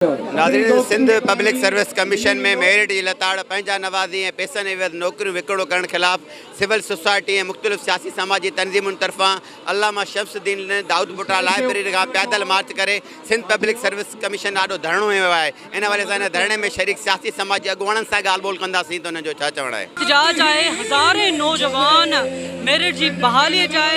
ناظرين Sindh public service commission ۾ merit جي لتاڙ، پنهنجا نوازي ۽ پئسن عيوض نوڪريون وڪرو ڪرڻ خلاف سول سوسائٽي ۽ مختلف سياسي سماجي تنظيمن طرفان علامه شمس الدين دائودپوٽا لائبريري کان پيادل مارچ ڪري سنڌ پبلڪ سروس ڪميشن آڏو ڌرڻو هنيو ويو آهي ان حوالي سان ان ڌرڻي ۾ شريڪ سياسي سماجي اڳواڻن سان ڳالهه ٻولهه ڪنداسين ته انهن جو ڇا چوڻ آهي. احتجاج آهي هزارين نوجوان ميرٽ جي بحالي جاء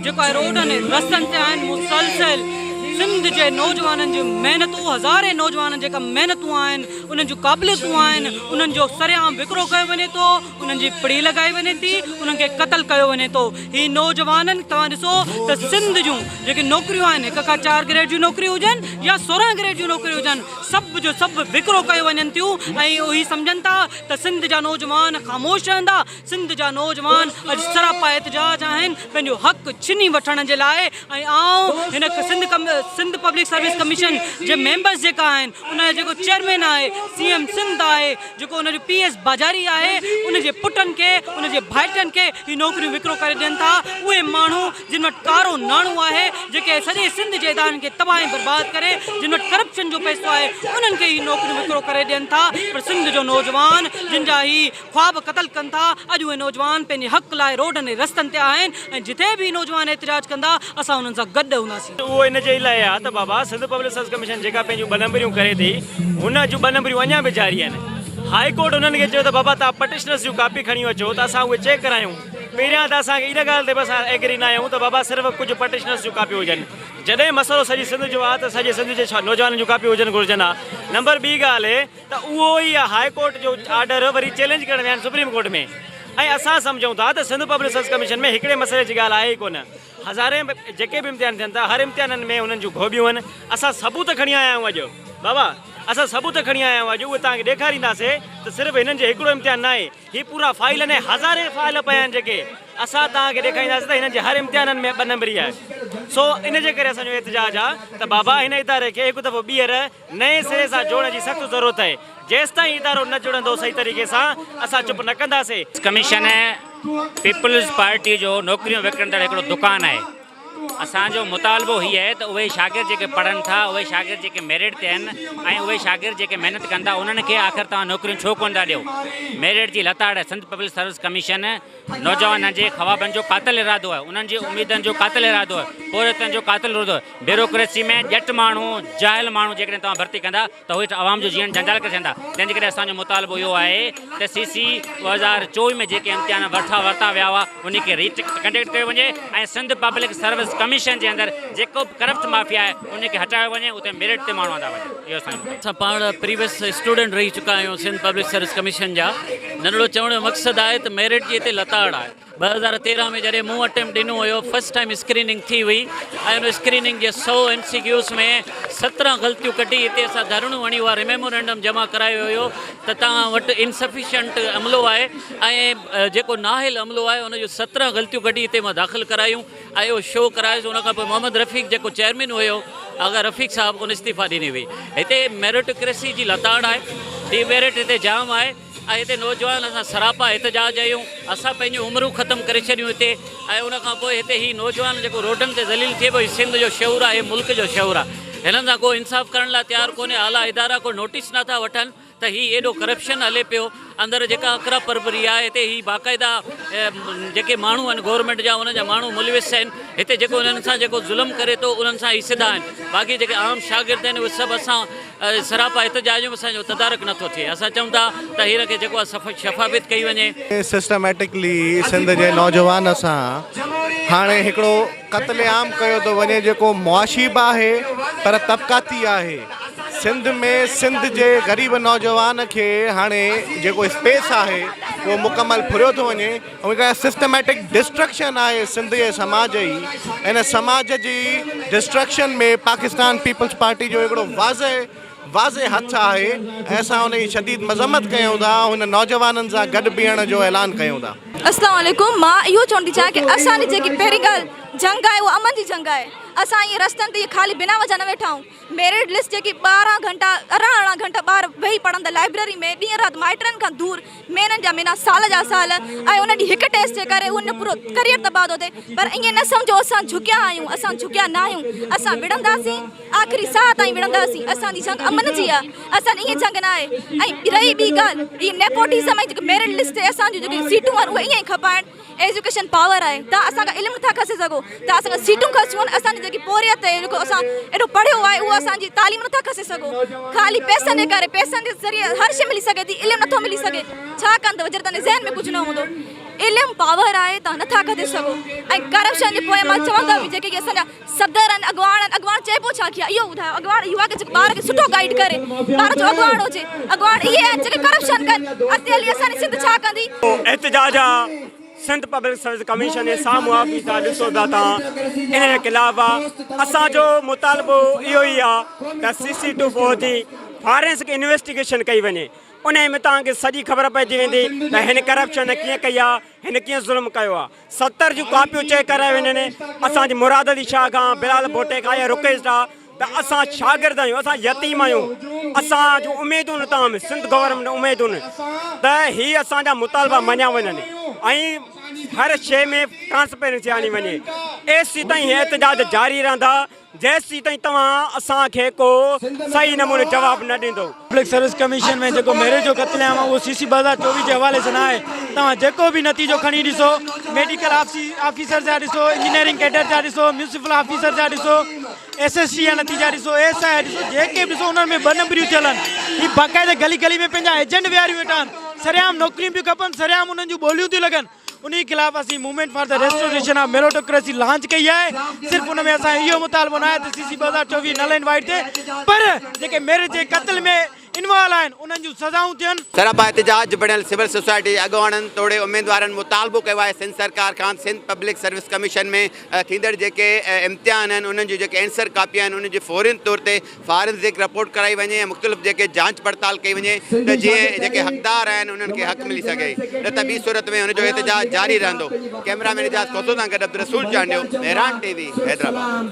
جيڪو آهي روڊن ۽ رستن تي آهن مسلسل سنڌ جي نوجوانن جون محنتون هزارين نوجوانن جيڪا محنتون آهن انهن جون قابليتون آهن انهن جو سرعام وڪرو ڪيو وڃي ٿو انهن جي پڙي لڳائي وڃي ٿي انهن کي قتل ڪيو وڃي ٿو هي نوجوانن توهان ڏسو ته سنڌ جون جيڪي نوڪريون آهن هڪ کان چار گريڊ جون نوڪريون هجن يا 16 گريڊ جون نوڪريون هجن سڀ جو سڀ وڪرو ڪيو وڃن ٿيون ۽ اهي سمجهن ٿا ته سنڌ جا نوجوان خاموش رهندا سنڌ جا نوجوان اڄ سراپا احتجاج آهن پنهنجو حق ڇني وٺڻ جي لاء ۽ آئون هن Sindh Sindh public service commission جي ميمبرز جيڪا آهن ان جو جيڪو چيئرمين آهي سي ايم سنڌ آهي جيڪو ان جو پي ايس باجاري آهي ان جي پٽن کي ان جي ڀائٽن کي هي نوڪريون وڪرو ڪري ڏين ٿا اهي ماڻهو جن وٽ ڪارو ناڻو آهي جيڪي سڄي سنڌ جي ادارن کي تباهه ۽ برباد ڪري جن وٽ ڪرپشن جو پئسو آهي انهن کي هي نوڪريون وڪرو ڪري ڏين ٿا پر سنڌ جو نوجوان جن جا هي خواب قتل ڪن ٿا، اڄ اهي نوجوان پنهنجي حق لاء روڊن ۽ رستن تي آهن ۽ جتي به نوجوان احتجاج ڪندا اسان انهن سان گڏ هونداسين. اهو ان جي لاء آهي ته بابا سنڌ پبلڪ سروس ڪميشن جيڪا پنهنجون ٻه نمبريون ڪري ٿي هن جون ٻه نمبريون اڃا به جاري آهن. هائي ڪورٽ انهن کي چيو ته بابا توهان پٽيشنرز جون ڪاپي کڻي اچو ته اسان اهي چيڪ ڪرايون. پهريان ته اسان کي ان ڳالهه تي به اسان ايگري نه آهيون ته بابا صرف ڪجهه پٽيشنرز جون ڪاپيون هجن. جڏهن مسئلو سڄي سنڌ جو آهي ته سڄي سنڌ جي نوجوانن جون ڪاپيون هجن گهرجن ها. نمبر ٻي ڳالهه. ته اهو ئي هاء ڪورٽ جو آرڊر وري چئلينج ڪرڻ ويا آهن سپريم ڪورٽ ۾ ۽ اسان سمجهون ٿا ته سنڌ پبلڪ سروس ڪميشن ۾ هڪڙي مسئلي جي ڳالهه آهي ئي ڪونه هزارين جيڪي به امتحان ٿين ٿا هر امتحانن ۾ انهن جون گهوٻيون آهن اسان ثبوت کڻي آيا آهيون اڄ بابا اسان ثبوت کڻي آيا آهيون اڄ اهي توهان کي ڏيکارينداسي ته صرف هنن جي هڪڙو امتحان ناهي هي پورا فائل آهن ۽ هزارين فائل پيا آهن جيڪي اسان توهان کي ڏيکارينداسين ته هنن جي هر امتحانن ۾ ٻه نمبري آهي سو ان جي ڪري اسان جو احتجاج آهي ته بابا هن اداري کي هڪ دفعو ٻيهر نئين سري سان جوڙڻ جي سخت ضرورت آهي، جيستائين ادارو نه جڙندو صحيح طريقي سان اسان چپ نه ڪنداسين. ڪميشن پيپلز پارٽي جو نوڪريون وڪڻندڙ هڪڙو دڪان آهي. اسان جو مطالبو هي آهي ته اهي شاگرد جيڪي پڙهن ٿا، اهي شاگرد جيڪي ميرٽ تي آهن ۽ اهي شاگرد جيڪي محنت ڪن ٿا انهن کي آخر توهان نوڪريون ڇو ڪونه ٿا ڏيو؟ ميرٽ جي لتاڙ سنڌ پبلڪ سروس ڪميشن نوجوانن جي خوابن جو قاتل ارادو آهي، انهن جي اميدن جو قاتل ارادو آهي، پورهيتن جو قاتل ارادو آهي. بيوروڪريسي ۾ ڄٽ ماڻهو، جاهل ماڻهو جيڪڏهن توهان ڀرتي ڪندا ته هو هيٺ عوام جو جيئڻ جنجال ڪري ڇڏيندا. تنهن جي ڪري اسان جو مطالبو اهو آهي ته سي سي 2024 ۾ جيڪي امتحان ورتا ورتا ويا هئا انهي کي ري ڪنڊڪٽ ڪيو وڃي ۽ سنڌ پبلڪ سروس ڪميشن جي اندر جيڪو به ڪرپٽ مافيا آهي انهي کي هٽايو وڃي اتي ميرٽ تي ماڻهو آندا وڃن اهو اسان جو مطالبو. اسان پاڻ پريويس اسٽوڊنٽ رهي چڪا آهيون سنڌ پبلڪ سروس ڪميشن جا. ننڍڙو چوڻ جو مقصد آهي ته ميرٽ جي هتي لتاڙ آهي. 2013 ۾ جڏهن مون اٽيمپٽ ڏنو هيو فرسٽ ٽائيم اسڪريننگ ٿي هئي ۽ ان اسڪريننگ جي 100 ايم سي ڪيوز ۾ 17 غلطيون ڪڍي هتي اسان ڌرڻو هڻي اها ريميمورينڊم جمع ڪرايو هيو ته توهان وٽ انسفيشنٽ عملو آهي ۽ جيڪو نااهل عملو آهي ان جون 17 غلطيون ڪڍي هتي مان داخل ڪرايون ۽ اهو شو ڪرايس ان کان پوء محمد رفيق جيڪو چيئرمين هيو آغا رفيق صاحب ان استعيفا ڏني هئي هتي ميرٽوڪريسي جي لتاڙ آهي ڊي ميرٽ هتي جام آهي ۽ هتي نوجوان اسان سراپا احتجاج آهيون اسان پنهنجون عمرون ختم ڪري ڇڏيون هتي ۽ ان کان پوء هتي هي نوجوان جيڪو روڊن تي ذليل ٿئي پيو هي سنڌ جو شعور آهي ملڪ جو شعور آهي هنن سان ڪو انصاف ڪرڻ لاء تيار ڪونهي اعليٰ ادارا ڪو نوٽيس نه ٿا وٺن ته هي ايڏو ڪرپشن هلي پيو اندر جيڪا اقرا پروري آهي هتي هي باقاعده جيڪي ماڻهو آهن گورنمينٽ جا انهن جا ماڻهو ملوث آهن هتي جيڪو انهن سان جيڪو ظلم ڪري ٿو انهن سان هي سڌا آهن باقي جيڪي عام شاگرد آهن اهي سڀ اسان سراپا احتجاج ۾ اسان جو تدارڪ نه ٿو ٿئي اسان چئون ٿا ته هن کي جيڪو آهي شفافيت ڪئي وڃي. سسٽميٽڪلي سنڌ جي نوجوان سان هاڻي هڪڙو قتل عام ڪيو ٿو وڃي جيڪو معاشي به آهي پر طبقاتي آهي سنڌ ۾ سنڌ جي غريب نوجوان کي هاڻي جيڪو اسپيس آهي اهو مڪمل ڦريو ٿو وڃي ۽ هڪ سسٽميٽڪ ڊسٽرڪشن آهي سنڌ جي سماج جي ان سماج جي ڊسٽرڪشن ۾ پاڪستان پيپلز پارٽي جو هڪڙو واضح واضح هٿ آهي ۽ اسان ان جي شديد مذمت ڪيون ٿا هن نوجوانن سان گڏ بيهڻ جو اعلان ڪيون ٿا. اسلام عليڪم مان اهو چوڻ ٿي چاهيان ڪي اسان جي جيڪي پهرين ڳالهه جنگ آهي اها امن جي جنگ آهي. اسان ائين رستن تي خالي بنا وجه نه ويٺا آهيون. ميرٽ لسٽ جيڪي 12 گهنٽا 18 18 گهنٽا ٻار ويهي پڙهن ٿا لائبريري ۾ ڏينهن رات مائٽن کان دور مهينن جا مهينا سال جا سال ۽ ان ڏينهن هڪ ٽيسٽ جي ڪري ان جو پورو ڪريئر تباهه ٿو ٿئي پر ائين نه سمجهو اسان جهڪيا آهيون اسان جهڪيا نه آهيون اسان وڙهنداسين آخري ساهه تائين وڙهنداسين اسان جي جنگ امن جي آهي اسان جي ائين جنگ نه آهي ۽ رهي ٻي ڳالهه هي نيپوٽزم ۽ جيڪي ميرٽ لسٽ تي اسان جون جيڪي سيٽون آهن اهي ائين ئي کپائڻ ايجوڪيشن پاور آهي توهان اسان کان علم نٿا کسي سگهو توهان اسان کان سيٽون کسيون آهن اسان جي جيڪي پورهيت تي جيڪو اسان ايڏو پڙهيو آهي اهو اسان جي تعليم نٿا کسي سگهو خالي پئسن جي ڪري پئسن جي ذريعي هر شي ملي سگهي ٿي علم نٿو ملي سگهي ڇا ڪندو جڏهن توهان جي ذهن ۾ ڪجهه نه هوندو علم پاور آهي توهان نٿا کسي سگهو ۽ ڪرپشن جي پويان مان چوان ٿو جيڪي اسان جا صدر آهن اڳواڻ آهن اڳواڻ چئبو ڇا کي آهي اهو ٻڌايو اڳواڻ اهو آهي ڪه جيڪو ٻار کي سٺو گائيڊ ڪري ٻار جو اڳواڻ هجي اڳواڻ اهي آهن جيڪي ڪرپشن ڪن اڳتي هلي اسان جي سنڌ ڇا ڪندي. احتجاج آ سنڌ پبلڪ سروس ڪميشن جي سامهون آفيس آ ڏسو پيا تان ان جي خلاف آ اسان جو مطالبو اهو ئي آ ته سي سي ٽو فور جي فارينسڪ انويسٽيگيشن ڪئي وڃي انهي ۾ توهان کي سڄي خبر پئجي ويندي ته هن ڪرپشن ڪيئن ڪئي آ هن ڪيئن ظلم ڪيو آ 70 جون ڪاپيون چيڪ ڪرايون وڃن اسان جي مراد علي شاهه کان بلال ڀٽي کان يا رڪيش شاهه ته اسان شاگرد آهيون اسان يتيم آهيون اسان جون اميدون تان ۾ سنڌ گورنمينٽ اميدون ته هي اسان جا مطالبا مڃيا وڃن ۽ هر شيء ۾ ٽرانسپيرنسي آڻي وڃي ايسيتائين هي احتجاج جاري رهندا جيسيتائين توهان اسان کي ڪو صحيح نموني جواب نه ڏيندو. پبلڪ سروس ڪميشن ۾ جيڪو ميرٽ جو قتل عام آهي اهو سي سي 2024 جي حوالي سان نه آهي توهان جيڪو به نتيجو کڻي ڏسو ميڊيڪل آفيسر جا ڏسو انجنيئرنگ ڪيڊر جا ڏسو ميونسپل آفيسر جا ڏسو ايس ايس سي جا نتيجا ڏسو ايس I ڏسو جيڪي به ڏسو انهن ۾ ٻه نمبريون ٿيل آهن هي باقاعده گلي گلي ۾ پنهنجا ايجنٽ ويهاريون ويٺا آهن سرعام نوڪريون پيون کپن سرعام انهن جون ٻوليون ٿيون لڳن انهي خلاف اسين movement for the restoration of meritocracy launch ڪئي آهي صرف ان ۾ اسان جو اهو مطالبو ناهي ته سي سي 2024 نل اينڊ وائيڊ ٿئي پر جيڪي ميرٽ جي قتل ۾ انوالو آهن انهن جون سزائون ٿين. سراپا احتجاج بڻيل سول سوسائٽي جي اڳواڻن توڙي اميدوارن مطالبو ڪيو آهي سنڌ سرڪار کان سنڌ پبلڪ سروس ڪميشن ۾ ٿيندڙ جيڪي امتحان آهن انهن جون جيڪي اينسر ڪاپيون آهن انهن جي فورين طور تي فارنزڪ رپورٽ ڪرائي وڃي ۽ مختلف جيڪي جانچ پڙتال ڪئي وڃي ته جيئن جيڪي حقدار آهن انهن کي حق ملي سگهي نه ته ٻي صورت ۾ هن جو احتجاج جاري رهندو. ڪئميرا مين اعجاز کوسو سان گڏ عبدالرسول چانڊيو، مهراڻ ٽي وي، حيدرآباد.